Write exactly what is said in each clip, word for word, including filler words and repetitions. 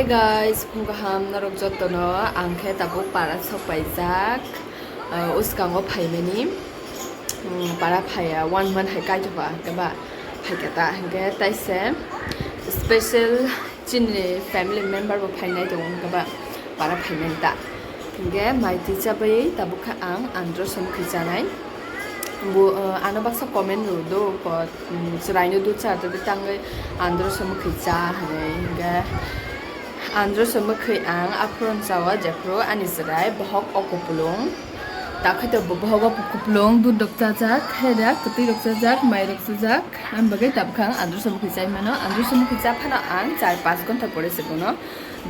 Guys, phung kaham norok jotono, ang khe tabuk para sok paijak, uh, uskango phaimani, um, para phaiya one month hai kaithoka keba phaikha ta, hingke taise special chini family member bo phainai tongo, hingke ba para phaimani ta, hingke mai twi chabwi tabuk kha ang andro som khe chanai. Bo, uh, ano baksa comment rw do, ko, um, chwraino dud cha twi tangwi andro som khe cha hinwi, hingke andro som khe ang aphuru chao, jephuru ani chwrai bohok o kupulung. Takhai to bo-, bohok o kupulung, dud rok chajak, heda kwtwi rok chajak, mai rok chajak, ang bagwi tabuk ang andro som khe chai mano. Andro som khe cha phano ang char panch ghonta pore se bono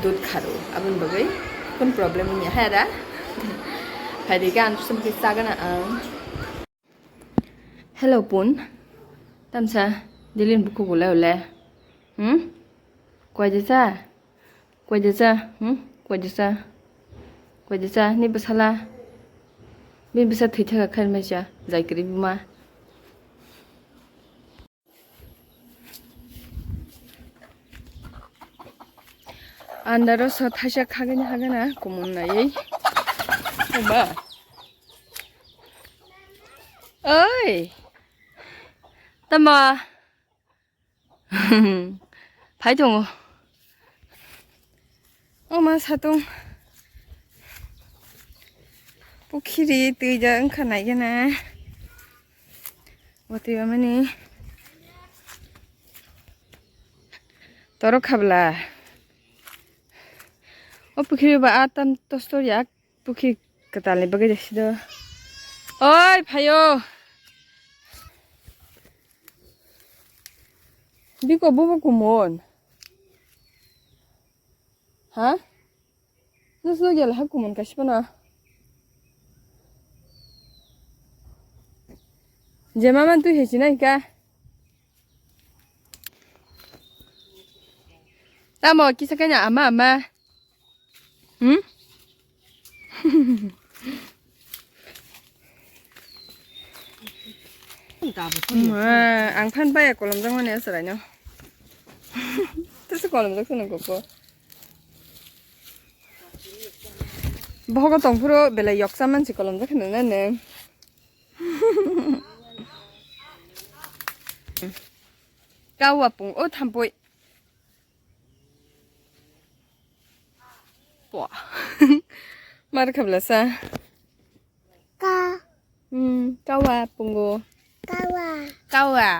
dud kharo, aboni bagwi kun problem wngya heda. Phaidi khe andro som khe chagana ang. Hello, Pun. Tamsa, Dilin buku gulai ule. Hmm? Kuai desa? Kuai desa? Hmm? Kuai desa? Kuai desa? Ni bwsala? Bini bwsa thwi thaka khair maisa, jai kwrwi buma. Andaro so thaisa khagani hagana kumun naiwi. Oba. Oi. Tama. Phai tongo. Oma satung. Pukhiri twi da wngkha naigana. Watwi bamani. Toro khabla. O pukhiri ba a tam tostor yak. Pukhiri kwtalni bagwi jasido. Oi, phaio. Biko bubo kumon. Ha? Nusno gel ha kumon kasipana. Je maman twi hechinai ka. Tamo kisa kanya ama ama. Hmm? Ma, ang phan baya kolom jang mani aswraino. Tese kolom jak sano koko. Bohogo tongphuru belai yoksa mansi kolom jak khna nang. Kawa pung o thampui. Pua. Mar khabla sa. Ka. Hmm, kawa pungo. Kawa. Kawa.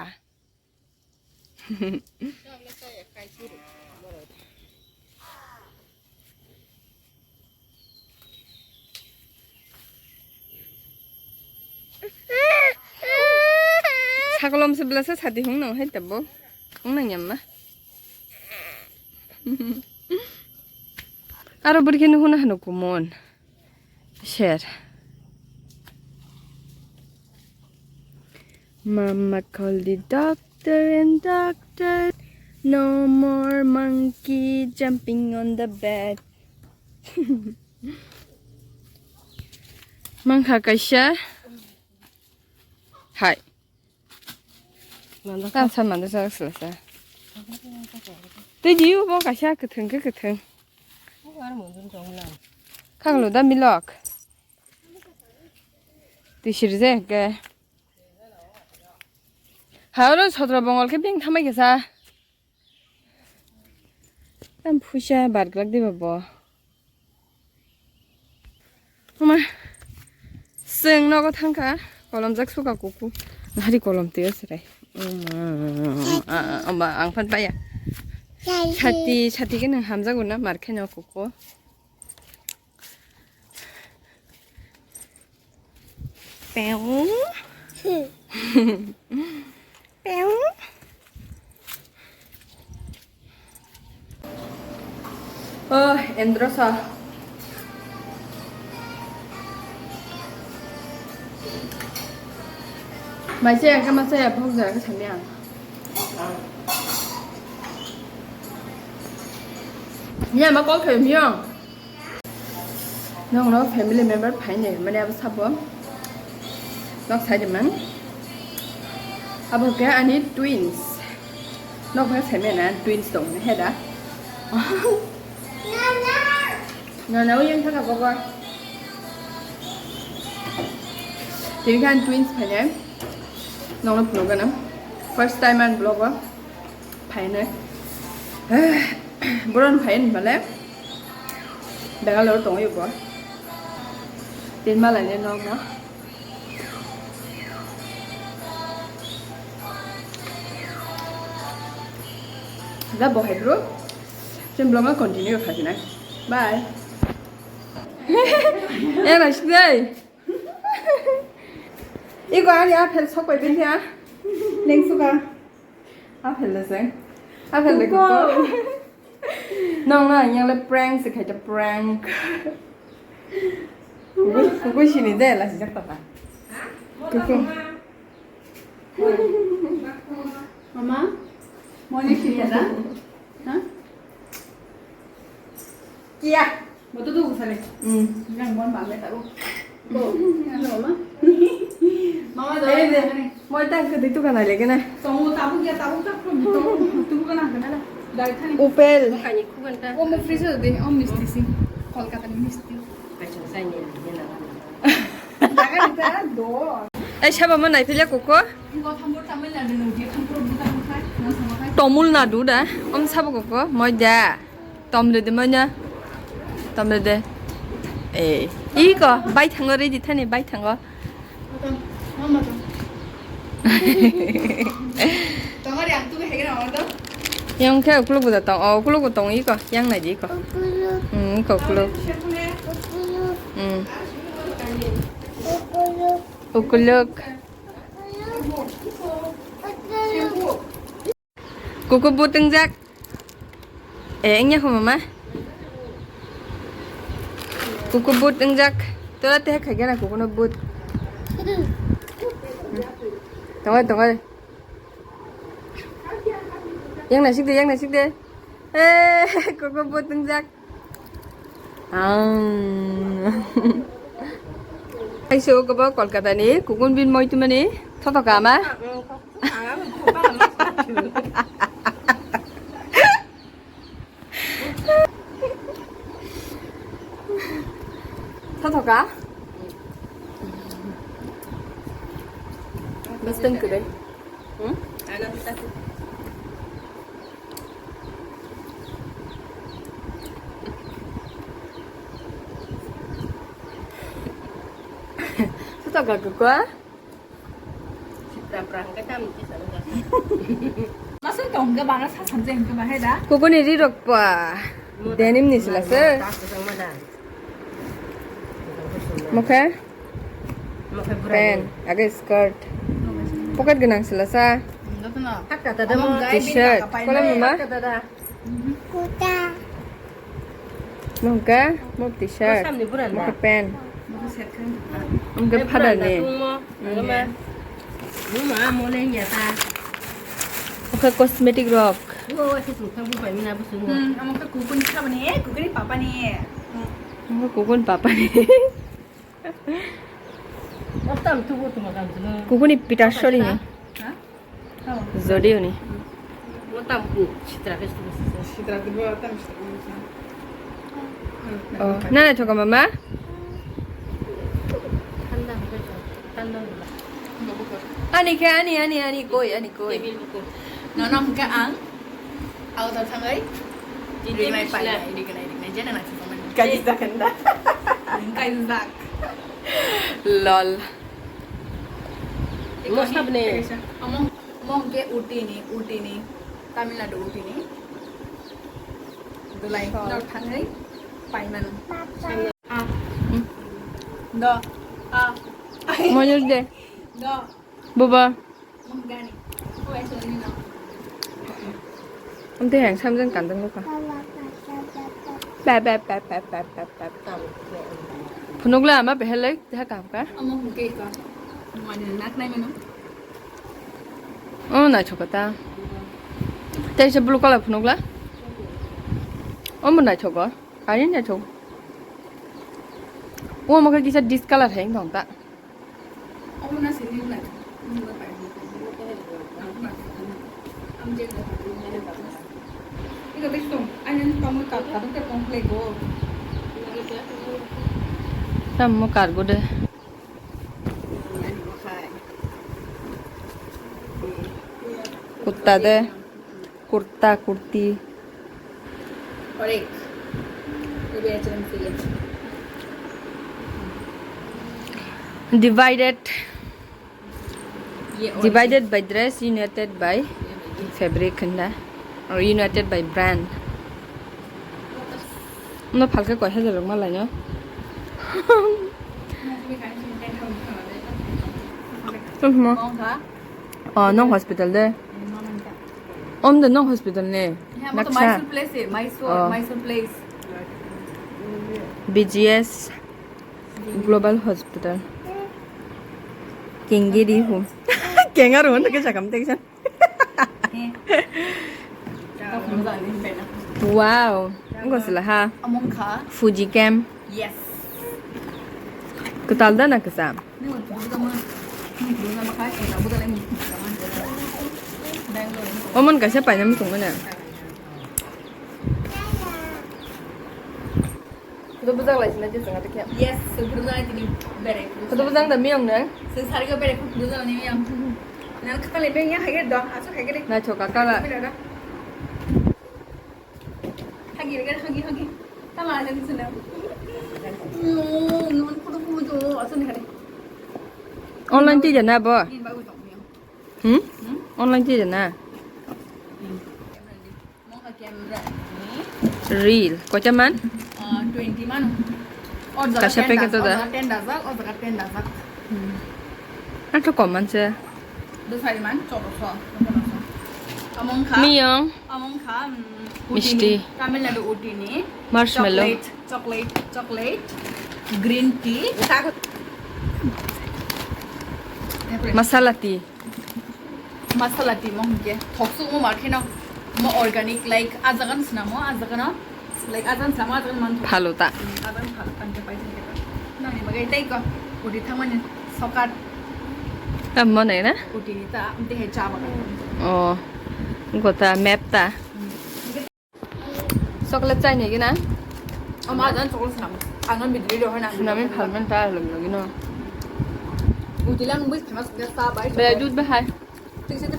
Sakolom se belasa sadi hung nang hai tabo. Hung nang yamma. Aro burkhe nuhuna hano kumon. Share. Mama call the doctor and doctor, no more monkey jumping on the bed. Mangkha kaisa. Hai. Manjakha. Tamsa manjakha sila sa. Tei diu bo kaisa kwthwng khe kwthwng. Khagalo da milok. Twi sirje ke. Haoro sotro bongol khe beng thamai khe sa. Tam phuisa barglak diba bo. Oma, chwng nogo thangkha, kolomjak suka kuku. Nahari kolom twi aswrai. Oma, ah, ah, oma, ang phan paya. Sati, sati khe nwng hamjago na, mar khe no kuku. Pew. Pew. Oh, Endro sa. Mai saya ke masa ya, phok jara ke samyang. Ni ama call khayo miyong. Nongno family member phaini mane abo sabo. Nok saidi man. Abo ke ani twins. Nok phai saimena twins tong he da. Nana, uyang thaka baba. Tini kan twins phainai. Nongno phunukgana. First time an vlog o phainai. Boron phain bale. Bangalore tongwi bo. Tin malani nokno. Da bohai bro. Chwng vlog no continue khasinai. Bye. Eh, naisik dai. Iko ani apple sok pai bini ha. Neng suka. Apple le seng. Apple le kuko. Nong na yang le prank se khaita prank. Kuku, kuku sini de la sijak tata. Kuku. Mama, moni sini da? Ha? Kia. Boto tu kusale. Hmm. Yang bon ba me tahu. Bo. Ano mama. Mama do. Eh, de. Moi tang ke ditu kana lagi na. Tongo tabuk ya tabuk tak pun. Tongo tubu kana kana la. Dari thani. Upel. Kani kugan ta. O mo freezer de, o misti si. Kolkata ni misti. Kacang saya ni, ni na. Daga ni ta do. Eh, sabo mo nai pila koko? Tamil Nadu da. Om sabo koko, moi da. Tom de de manya. Tom de de. Eh, iko, bai thango ready thani, bai thango. Yang khe ukuluk bo da tong, oh, ukuluk bo tong iko, yang nai di iko. Hmm, iko ukuluk. Hmm. Ukuluk. Kuku but wngjak. Eh, wngya kho mama? Kuku but wngjak. Tora teha khaigana kukuno but. Tongo, tongo. Yang nasik de, yang nasik de. Eh, kuku but wngjak. Ang. Aiso gobo Kolkata ni kukun bin moi tumani thoto kama. Thoto ka? Bastang kudai. Hmm? Sutok ga kukua? Sitra prang ke tam ki sana ga. Masa tong ke bana sa samje hingke bahai da? Kukuni ri rok pa. Denim ni sila se. Mokhe? Mokhe brand. Pant, age skirt. Pocket gwnang sila sa. Hakka dada mo. T-shirt. Kola mama? Hakka dada. Kuta. Mokhe mo t-shirt. Samni brand da. Mokhe pant. Mokhe father ni. Mokhe cosmetic rok. Mokhe kukun sabani, kukuni papa ni. Mokhe kukun papa ni. Kukuni Peter Sori ni. Jodi oni. Mo tam ku sitra ke sitra. Sitra ke bo tam sitra. Oh, nana thoka mama? Thanda, thanda. Ani ke ani, ani, ani koi, ani koi. Nono hingke ang auto thangai. Rignai pai, rignai, rignai, jena na. Kaji zakanda. Kaji zak. Lol. Mo sabne. Amo, amo hingke Uti ni, Uti ni, Tamil Nadu Uti ni. Dulai, no thangai, paimano. A. Hmm. Do. A. Mojor de. Do. Buba. Mungani. Kau yang selalu ni no. Ante yang samjang kandang luka. Pe, pe, pe. Phunukla ama behel lai, jaha kaham ka? Amo hingke ka. Mani nak nai mano. Oh, naithok ta. Tei se blue colour phunukla. Oh, mo naithok o. Ani naithok. Oh, mo kisa discolor hai tong ta. Omo na sini na. Ang je na. Tamo kargo de. Kutta de. Kurta, kurti. Divided. Divided by dress, united by fabric hwnda. Or united by brand. No phalke koi hajar rok malai no. Tong himo. Oh, nong hospital de. Om de nong hospital ne. Naksa. Mysore place, Mysore, Mysore place. B G S. Global Hospital. Kengiri hum. Kengaru hwn ke sakam teksan. Wow. Ngo sila ha. Among kha. Fuji cam. Yes. Kwtal da na kwcham? Omon kaisa painani tongo na. Kudu bujak lai sina je chwng atikhe. Yes, sir, kudu bujak lai tini berai. Kudu bujak da miyong nang? Sir, sari ko berai kudu bujak lai miyong. Nang kata le miyong ya hage do, asu hage le. Na choka kala. Bila da. Hagi le hagi hagi. Kala aja di sana. No, no, kudu kudu asu ni hage. Online ti jana bo? Ni ba utok miyong. Hmm? Hmm? Online ti jana? Hmm. Camera ni. Reel. Koita man? Ah, twenty man. Or jaga kaisa ten packet dajak, to da? Or jaga ten dajak, or jaga ten dajak. Hmm. Ang to kom man se. Do sari man, choro so. Among kha. Miyong. Among kha, mm, Misti. Uti ni, Tamil Nadu Uti ni. Marshmallow. Chocolate, chocolate, chocolate. Green tea. Masala tea. Masala tea mo hwnke thok suk mo market no mo organic like ajagan swnamo ajagan no like ajagan swnamo ajagan man thok. Phalo ta. Ajagan phalo kan ke pai thangke ta. Nang ni bagai tei ko uti thangmani sokat. Tam mo nai na? Uti ni ta amte he cha bagan. Oh. Gota map ta. Chocolate chai ni gina? Ama dan chocolate sinam. Ang bidri do hana. Sinami phalmen ta lagi lagi no. Utilang bus khamas kya sa bai. Be dud bahai. Tik se to.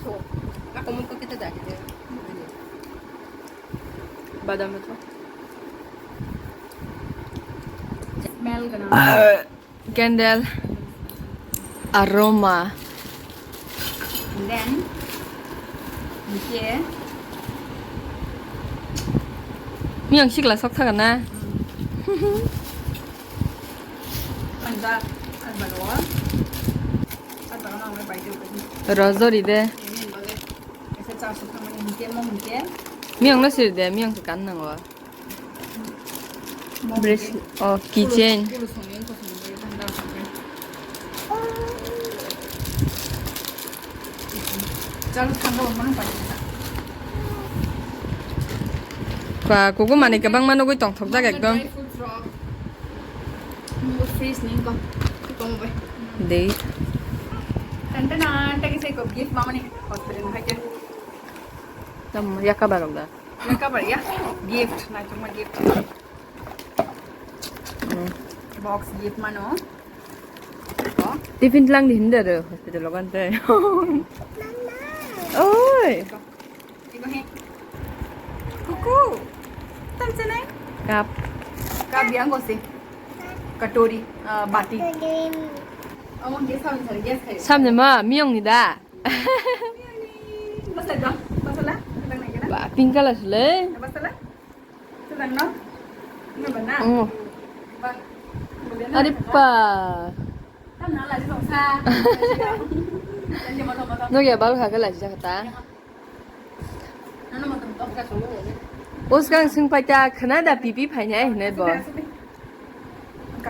Ako mo ko kita da. Badam to. Smell gana. Candle aroma. And then, okay. Miyang sikla sok thagan na. Anda, anda lo. Anda lo, bai tu. Rosary de. Ini bagi. Ese char sok thagan ini, mungkin, mungkin. Miyang na sir de, miyang kan nang wa. Bracelet, oh, keychain. Ba, kuku mani kwbangma nugui tongthokjak ekdom. Dei. Tamo yaka barok da. Yang kabar ya? Gift, naitugma gift. Hmm. Box gift mano. Ko. Tiffin tlang di hindi ada hospital lo kan teh. Oi. Ibu he. Kuku. Tam chenai. Cup. Cup yang ko si. Katori, ah, bati. Amo gas kami sari gas khayo. Samne ma miyong ni da. Basa dong, basa la, sedang naik kena. Ba, pink color sih le. Basa la, sedang no, ini benar. Oh. Ba, kemudian. Ari apa? Kan nala di bangsa. Jangan motor-motor. No ya baru kagak lagi jakarta. Nana motor-motor. Uskang sing paita kena da pipi paina eh ne bo.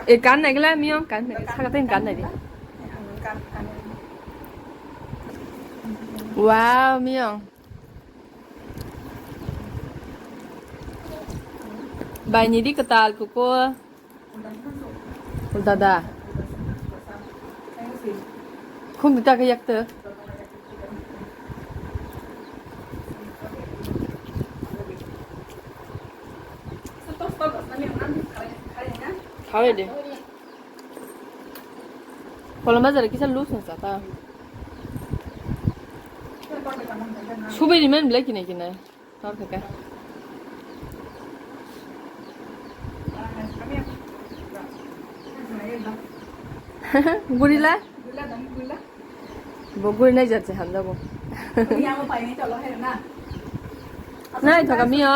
E kan nai gla miyong kan nai saka ten kan nai di. Wow, miyong. Bai ni di ketal kuku. Dada. Khum di ta ke yak te. Thawi de. Kolom bazar kisa loose no sata. Subai di men belai kinai kinai. Tor kaka. Gorilla? Bo gorilla jat se hamjabo. Nai thoka miyo.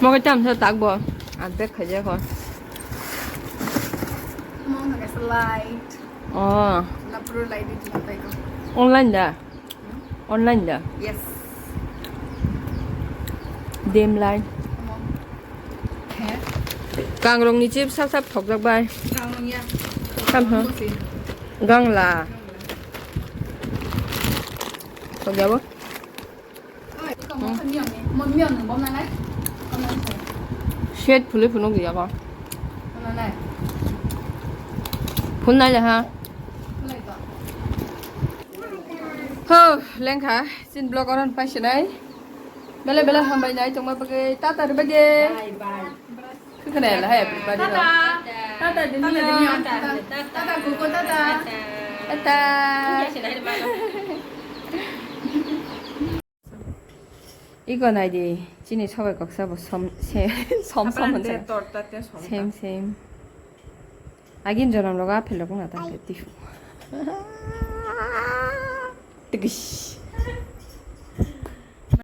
Mo khe tam sa tak bo. Adek khaja ko. Mo khe slide. Oh. Na pro light di tong tai ko. Online da. Online da. Yes. Dem lai. Mo. He. Kangrong ni chip sap sap thok jak bai. Kangrong ya. Kam ha. Mo si. Gangla. Thok jabo. Shet phulwi phunuk ya ko. Phun nai le ha. Ho, lengkha, sin blog oron pai sinai. Bele bele hambai nai tongma bagwi tata ri bagwi. Bye bye. Khwkhanai la hai everybody no. Tata. Tata dini. Tata dini. Tata. Tata gugu tata. Tata. Iko nai di chini sobai koksa bo som se som som. Apran de torta te som sem ta. Sem. Agin jonom rogo aphel rok wngna tang te tifu. Tigish.